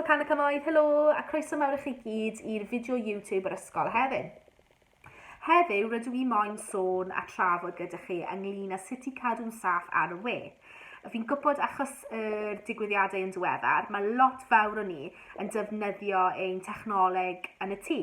Can y Cymoedd, helo a croeso mawr i chi gyd i'r fideo YouTube yr ysgol hefyd. Heddiw rydw i moyn sôn a trafod gyda chi ynglyn â sut i cadw'n saff ar y we. Fi'n gwybod achos yr digwyddiadau yn diweddar, mae lot fawr o ni yn defnyddio ein technoleg yn y tŷ.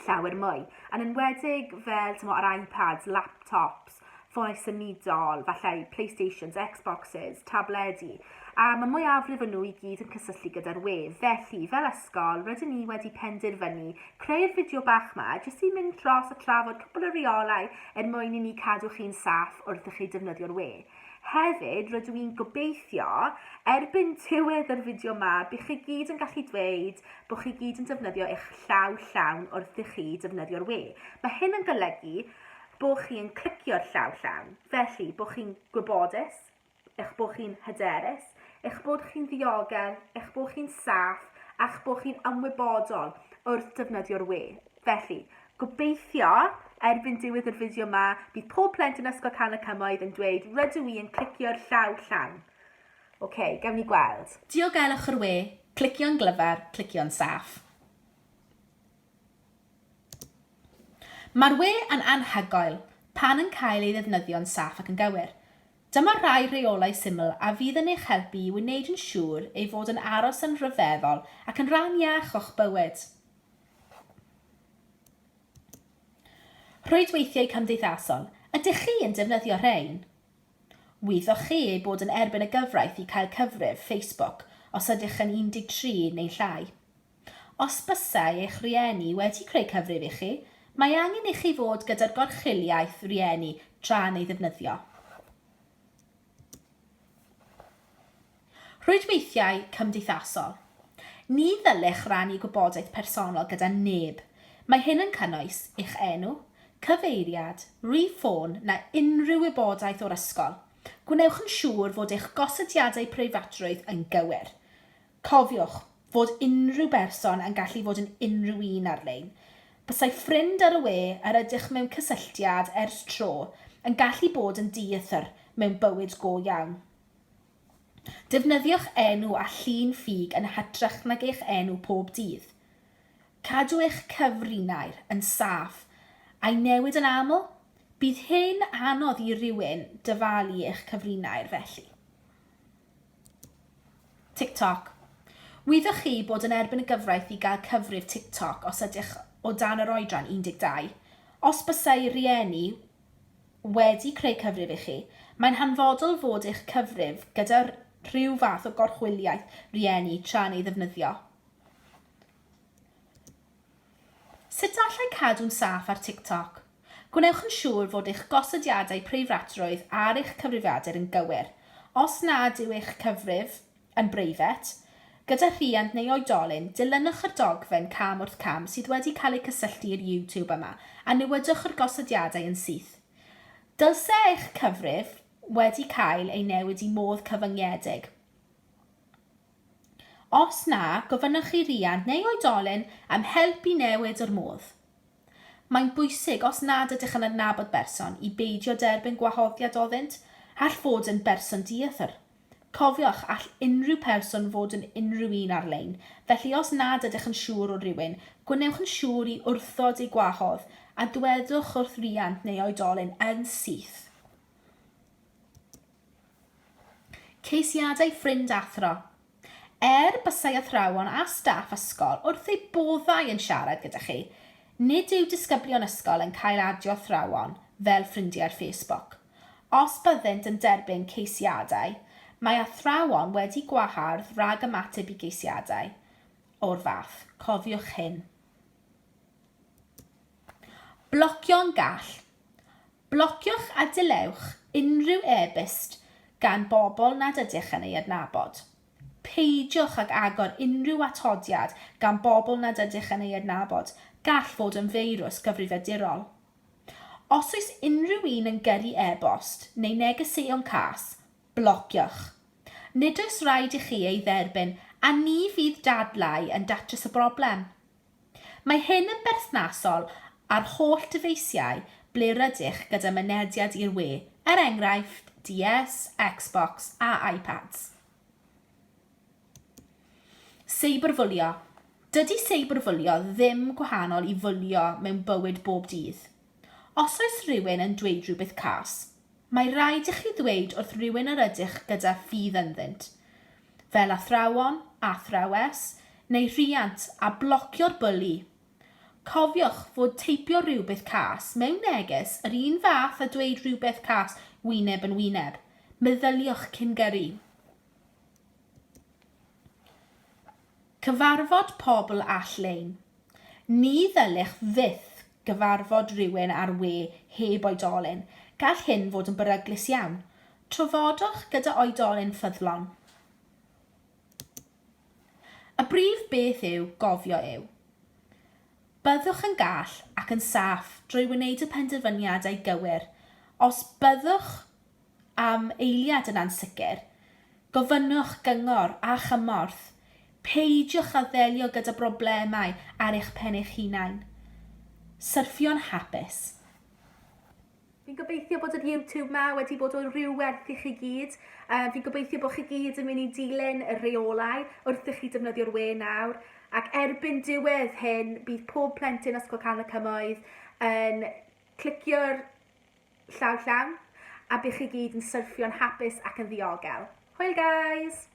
llawer mwy. Yn enwedig fel t'mo' yr iPads, laptops, ffonau symudol, falle Playstations, Xboxes, tabledi. A mae mwyafrif o nhw i gyd yn cysylltu gyda'r we. Felly, fel ysgol, rydyn ni wedi penderfynu creu'r fideo bach 'ma jyst i mynd dros a trafod cwpl o reolau er mwyn i ni cadw chi'n saff wrth i chi defnyddio'r we. Hefyd, rydw i'n gobeithio, erbyn diwedd yr fideo 'ma, bydd chi gyd yn gallu dweud bod chi gyd yn defnyddio eich llaw llawn wrth i chi defnyddio'r we. Mae hyn yn golygu bod chi yn clicio'r llaw llawn, felly bod chi'n gwybodus, eich bod chi'n hyderus, eich bod chi'n ddiogel, eich bod chi'n saff a'ch bod chi'n ymwybodol wrth defnyddio'r we. Felly, gobeithio, erbyn diwedd yr fideo yma, bydd pob plentyn Ysgol Canol y Cymoedd yn dweud rydw i yn clicio'r llaw llawn. Ok, gawn ni gweld. Diogelwch yr we, clicio'n glyfar, clicio'n saff. Mae'r we yn anhygoel pan yn cael ei ddefnyddio'n saff ac yn gywir. Dyma rai rheolau syml a fydd yn eich helpu i wneud yn siŵr ei fod yn aros yn rhyfeddol ac yn rhan iach o'ch bywyd. Rhwydweithiau cymdeithasol, ydych chi yn defnyddio rhein? Wyddoch chi ei bod yn erbyn y gyfraith i cael cyfrif Facebook os ydych yn 13 neu llai? Os bysai eich rhieni wedi creu cyfrif i chi, mae angen i chi fod gyda'r gorchwyliaeth rieni tra'n ei ddefnyddio. Rhwydweithiau cymdeithasol. Ni ddylech rannu gwybodaeth personol gyda neb. Mae hyn yn cynnwys eich enw, cyfeiriad, rhif ffôn na unrhyw wybodaeth o'r ysgol. Gwnewch yn siŵr fod eich gosodiadau preifatrwydd yn gywir. Cofiwch fod unrhyw berson yn gallu fod yn unrhyw un ar-lein. Bysai ffrind ar y we yr ydych mewn cysylltiad ers tro yn gallu bod yn dieithr mewn bywyd go iawn. Defnyddiwch enw a llun ffug yn hytrach nag eich enw pob dydd. Cadw eich cyfrinair yn saff a'i newid yn aml, bydd hyn anodd i rywun dyfalu eich cyfrinair felly. TikTok. Wyddoch chi bod yn erbyn y gyfraith i gael cyfrif TikTok os ydych o dan yr oedran 12? Os bysai rieni wedi creu cyfrif i chi, mae'n hanfodol fod eich cyfrif gyda rhyw fath o gorchwyliaeth rieni tra'n ei ddefnyddio. Sut allai cadw'n saff ar TikTok? Gwnewch yn siŵr fod eich gosodiadau preifratrwydd ar eich cyfrifiadur yn gywir. Os nad yw eich cyfrif yn breifat, gyda rhiant neu oedolyn, dilynwch yr dogfen cam wrth cam sydd wedi cael eu cysylltu i'r YouTube yma a newydwch yr gosodiadau yn syth. Dylse eich cyfrif wedi cael ei newid i modd cyfyngiedig. Os na, gofynnwch i riant neu oedolyn am help i newid yr modd. Mae'n bwysig, os nad ydych yn adnabod berson, i beidio derbyn gwahoddiad oddynt, all fod yn berson dieithr. Cofiwch, all unrhyw person fod yn unrhyw un ar-lein, felly os nad ydych yn siŵr o rywun, gwnewch yn siŵr i wrthod eu gwahodd a dwedwch wrth riant neu oedolyn yn syth. Ceisiadau ffrind athro. Er bysai athrawon a staff ysgol wrth eu boddau yn siarad gyda chi, nid yw disgyblion ysgol yn cael adio athrawon fel ffrindiau ar Facebook. Os byddent yn derbyn ceisiadau, mae athrawon wedi gwahardd rhag ymateb i geisiadau o'r fath. Cofiwch hyn. Blocio'n gall. Blociwch a dilewch unrhyw e-byst gan bobl nad ydych yn eu adnabod. Peidiwch ag agor unrhyw atodiad gan bobl nad ydych yn eu adnabod, gall fod yn feirws gyfrifiadurol. Os oes unrhyw un yn gyrru e-bost neu negeseuon cas, blociwch. Nid oes raid i chi ei dderbyn a ni fydd dadlau yn datrys y broblem. Mae hyn yn berthnasol ar holl dyfeisiau ble rydych gyda mynediad i'r we, er enghraifft, DS, Xbox a iPads. Seibrfwlio. Dydy seibrfwlio ddim gwahanol i fwlio mewn bywyd bob dydd. Os oes rhywun yn dweud rhywbeth cas, mae rhaid i chi ddweud wrth rywun yr ydych gyda ffydd ynddynt, fel athrawon, athrawes, neu rhiant, a blocio'r bwli. Cofiwch fod teipio rhywbeth cas mewn neges yr un fath â dweud rhywbeth cas wyneb yn wyneb. Meddyliwch cyn gyrru. Cyfarfod pobl all-lein. Ni ddylech fyth gyfarfod rhywun ar we heb oedolyn, gall hyn fod yn beryglus iawn. Trafodwch gyda oedolyn ffyddlon. Y brif beth i'w gofio yw, Byddwch yn gall ac yn saff drwy wneud y penderfyniadau gywir. Os byddwch am eiliad yn ansicr, gofynnwch gyngor a chymorth. Peidiwch â ddelio gyda broblemau ar eich pen eich hunain. Syrffio'n hapus. Fi'n gobeithio bod yr YouTube ma wedi bod o ryw werth i chi gyd. Fi'n gobeithio bod chi gyd yn mynd i dilyn y rheolau wrth i chi defnyddio'r we nawr. Ac erbyn diwedd hyn, bydd pob plentyn Ysgol Canol y Cymoedd yn clicio'r llaw llawn a bydd chi gyd yn syrffio'n hapus ac yn ddiogel. Hwyl guys!